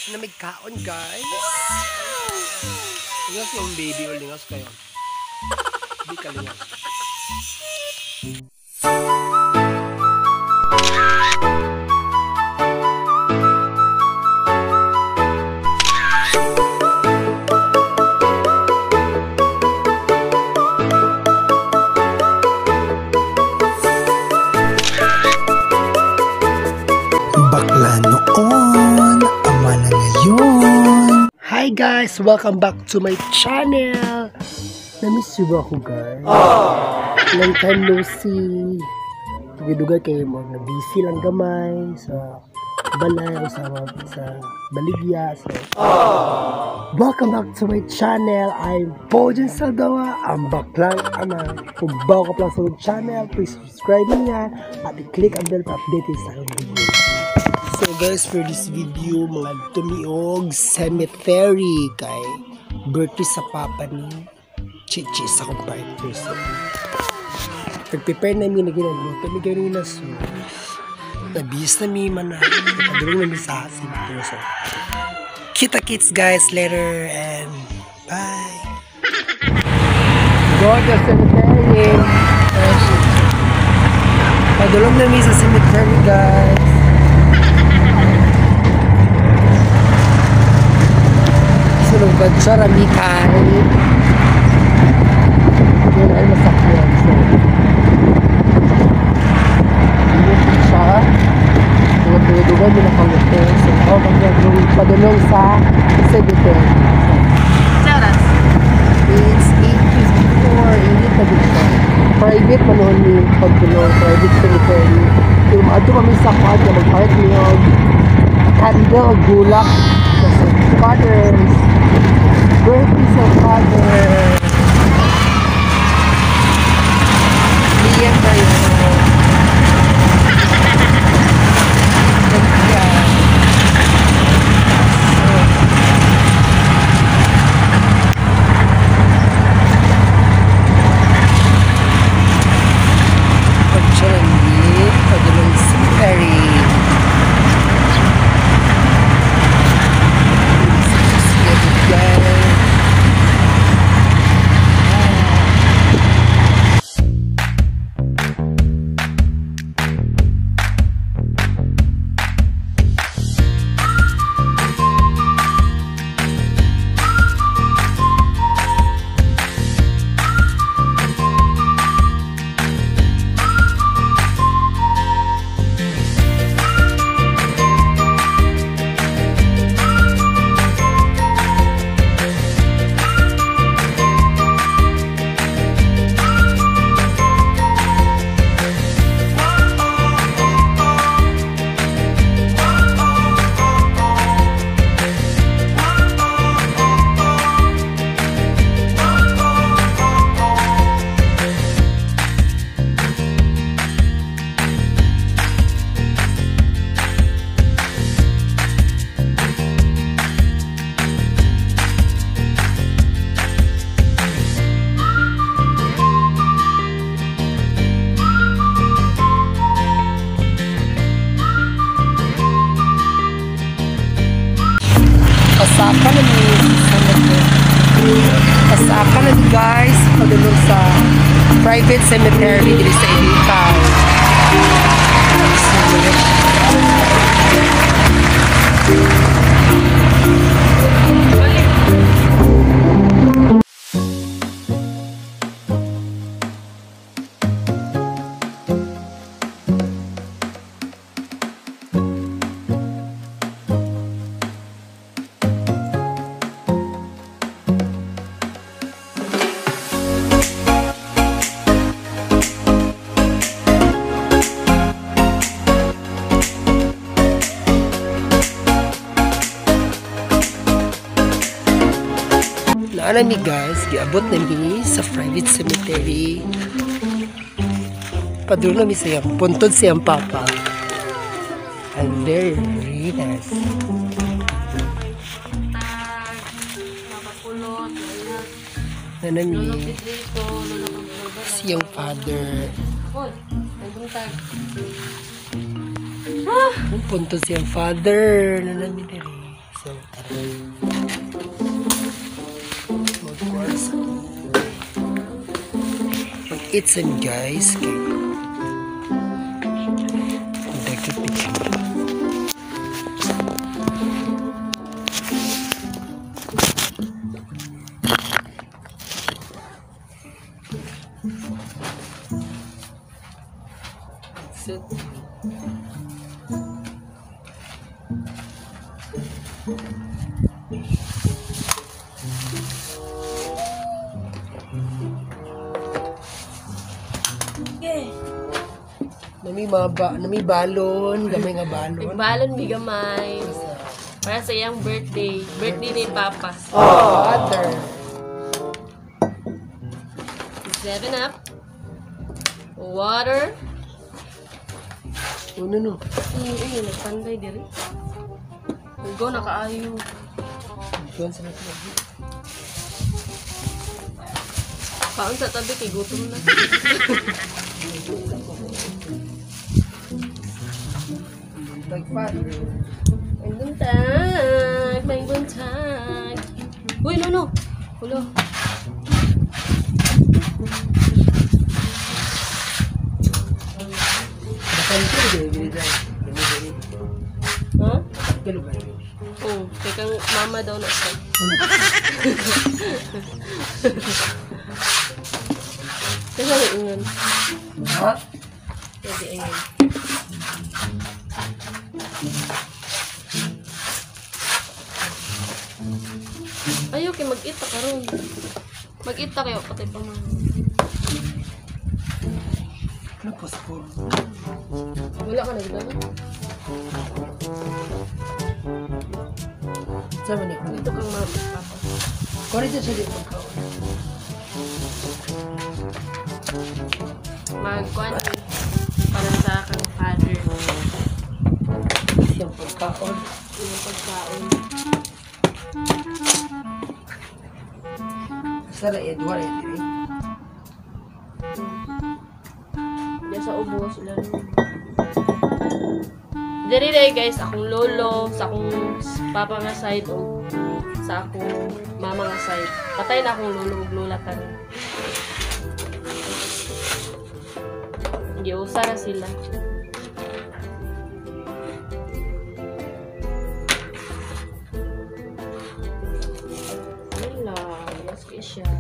Namig kaon, guys. Lingas yung baby o lingas kayo. Di ka lingas. Bakla noon, ama na ngayon. Hi guys! Welcome back to my channel! Na-miss you ba ako, guys? Long time no see. Dugay-dugay kayo mo. Na-busy lang gamay sa balay o sa baligya. So, welcome back to my channel. I'm Bojan Saldawa, ang baklang ama. Kung bago ka pa lang sa channel, please subscribe niya at i-click ang bell para updated sa akong video. So guys, for this video, mga tumiog cemetery kay birthday sa papa ni Chichi sa akong partner. So, nag-prepare namin na ginagluto mi ganina. So, nabihis na mi man na nagpadulong namin sa cemetery. So, kita kits guys later and bye! Go to cemetery! Padulong namin sa cemetery, guys. Sulungkad siya, rami kahit yun ay masakyan. So, yun siya. Dugan-dugan, yun ang pangutin. So, ako padulong sa cemetery. So, it's 8:54. Init na din siya. Private man noon ni pagdulong. Private cemetery. Pero maadto kami sa quad na mag-park niyo candle, bulak kasi father's birthday sa father. Liyan tayo. Pagcharandi, padulong cemetery. Pasaka na mi guys, padulong sa private cemetery diri sa Ibitaw. Naa mi guys, giabot na mi sa private cemetery. Padulong na mi sa iyang puntod siyang papa. And very, very nice. Naa mi siyang father. Puntod siyang father. Naa mi diri. So, tara. Magkuhan sa mag-itsan guys. Kay dagdag kami. Sit. Okay. Nami balon, gamay nga balon. Nagbalon mi gamay. Para sa iyang birthday. Birthday ni Papa. Father. 7 Up. Water. Ano no? Ay, nagpanday diri. Go na kaayo. Doon sa natin. Kaon sa tabi kay gutom na. Like father. May buntag, may buntag. Uy, no, no. Hulo. Ha? Oh, kay kang mama daw na siya. Kasi may ingon. Ha? Pwede ingon. Ayaw kay mag-ita karon. Mag-ita kayo patay pa man. Ano po sa puro? Wala ka nagdala. Sama ni ko. Dito kang mama, papa. Kung ito siya di pagkaon. Magkuan para sa kang father. Siyang pagkaon. Yung pagkaon. Sala Edward eh. Diri. Diyan sa ubos sila. Diri dai guys, akong lolo, sa akong papa nga side o sa akong mama nga side. Patay na akong lolo ug lola tanan. Giusa na sila. Wala, yes siya.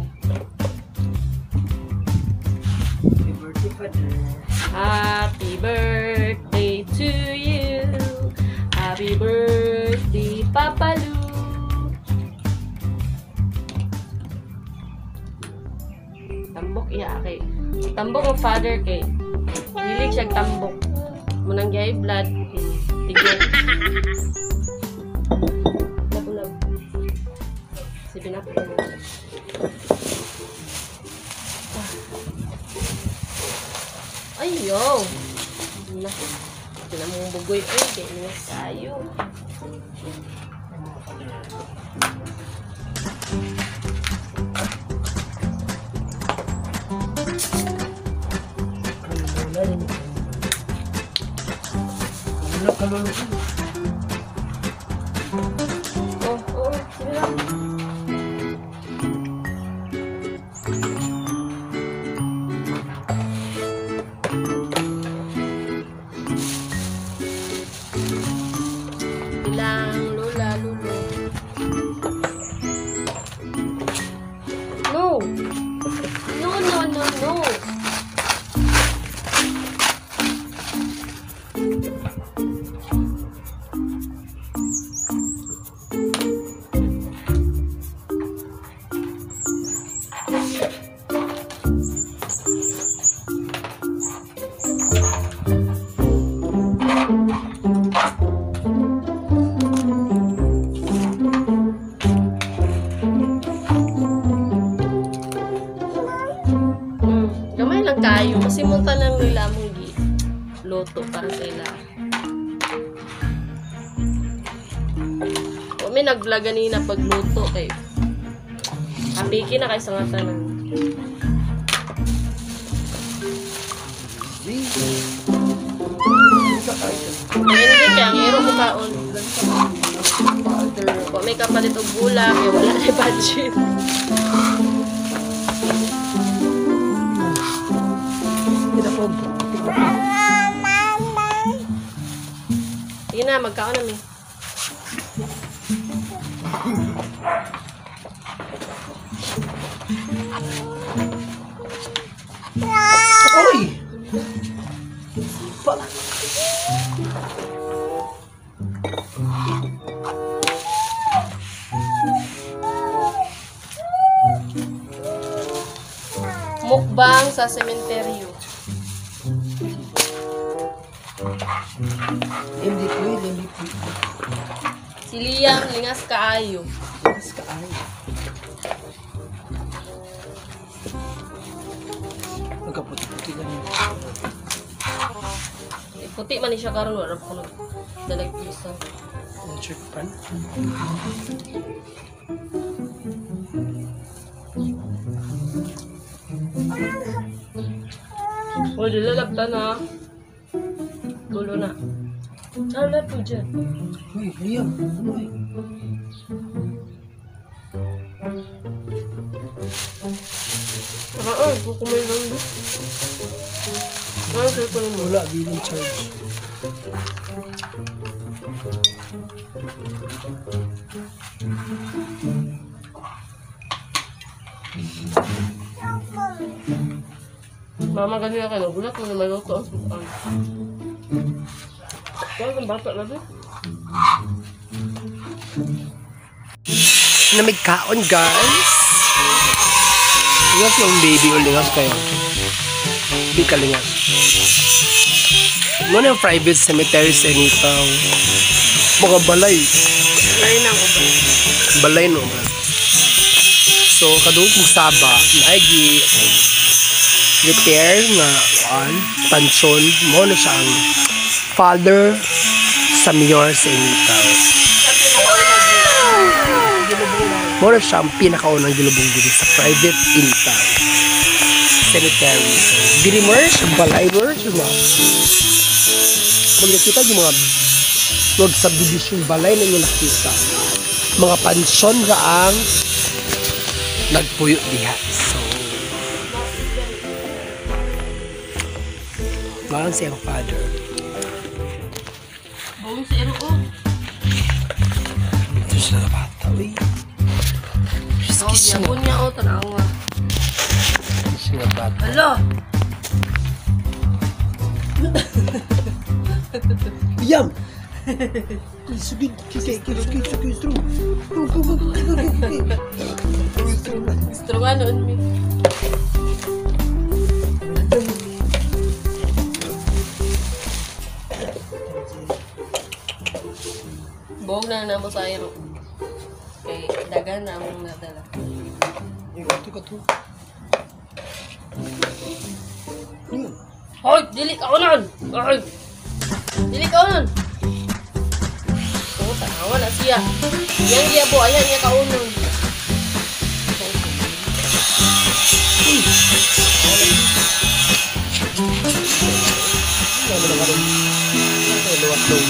Happy birthday, father. Happy birthday to you. Happy birthday, Papa Lu. Tambok iya kay. Tambok ang father kay. Hilig siya tambok. Munang gay blood. Tigil. Lab-lab. Sige na po. Ay, yo! Na. Ito na mong bugoy. Ay, kaya niya tayo. Wala kalolo. Oh, oo. Sige lang. Ilang lola, lolo. No! No, no, no, no! Gamay lang kayo kasi munta lang nila mong gi luto para sa ila. O may nag-vlog ganina pagluto kay apiki na kay sa nga tanan. Hindi kaya ang iro ko kaon. Father. may kapalit og bulak, kaya wala na budget. Sige na, magkaon na mi. Oy! Pa. Mukbang sa sementeryo. MD fluid, MD fluid. Si Liam, lingas kaayo. Mas kaayo. Magkaputi-puti lang yun. Eh, puti man ni siya karon, wala pa ko dalag isa. Electric pan. Uy, dilalabta na. Tulo na. Ano na po dyan? Uy, Liam. Ano eh? Oo, kukumay lang doon. Ano cellphone mo? Wala, bilang charge. Mama, ganyan kayo. Nagulat mo na maluto ang sukaan. Kaya ang bata na doon. Namig kaon, guys. Lingas yung baby o lingas kayo. Hindi ka lingas. Muna yung private cemetery sa Initaw. Mga balay. Balay na ako ba? Balay no ba? So, kadungog kong saba, naigi repair nga kuan, pansyon, mo na siya ang father sa mayor sa Initaw. Mo na siya ang pinakaunang gilubong diri sa private Initaw cemetery. So, diri mo siya, balay mo siya mga nakita yung mga wag subdivision balay na inyo nakita. Mga pansyon ra ang nagpuyo diha. So, malang siyang father. Bawang sa ero ko. Ito siya na bata, uy. Oh, Kiss na. giyapon niya oh, tanawa. Siya nga bata. Hala! Yam! Sugid, kikay, sugid, sugid, strong. Go, go, go, go, go, go, go. Gusto nga noon, mi. Buog na na mo sa aero. Kay dagan na among nadala. Ito ka to. Yun. Hoy, dili ka unon. Hoy. Dili ka unon. Oh, tanawa na siya. Yang giya po, ayan niya kaunon. Ano na karon? Ito, luwat daw.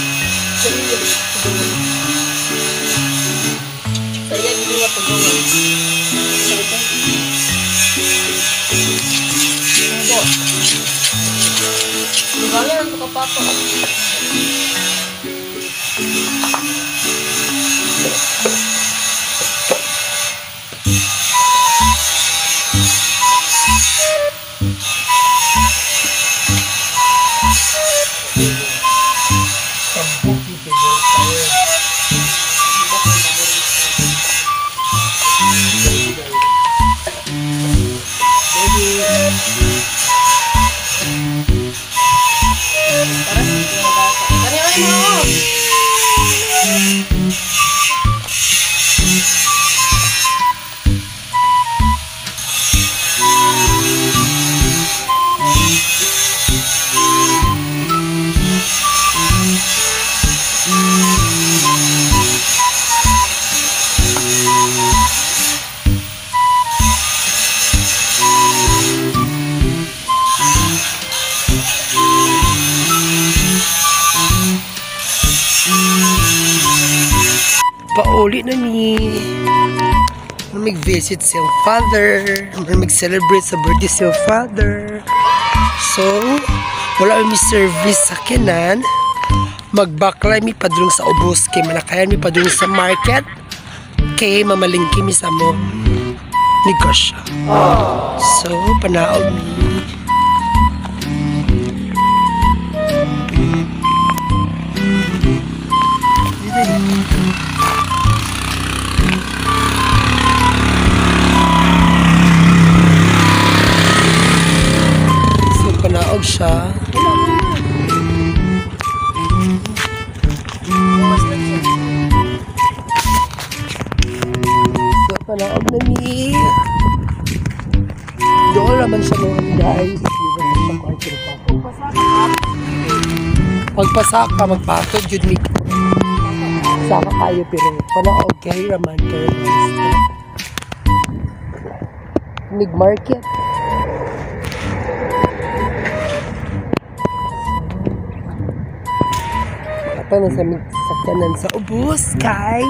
Sa iya giluwat og gawa. Lugala na ito ka papa. Tambuki favorite tower. Baby. Para sa mga bata. Kani Pauli na mi. Mag-visit siyang father. Mag-celebrate sa birthday siyang father. So, wala mi service sa kinan. Magbaklay mi padulong sa ubos kay manakayan mi padulong sa market. Kay mamalingki mi sa mo negosyo. So, panaog mi. So, panaog siya. So, panaog na mi. Doon naman siya noon, guys. Dito na siya kuha pa. Pagpasaka, magpatod yun mi. Saka kayo pero panaog kay raman kayo guys. Mig market. Ato na sa mig sakyanan sa ubos kay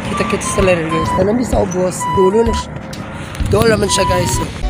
kita-kita sa letter guys. Nanami sa ubos, dulo na siya. Dulo naman siya guys. So.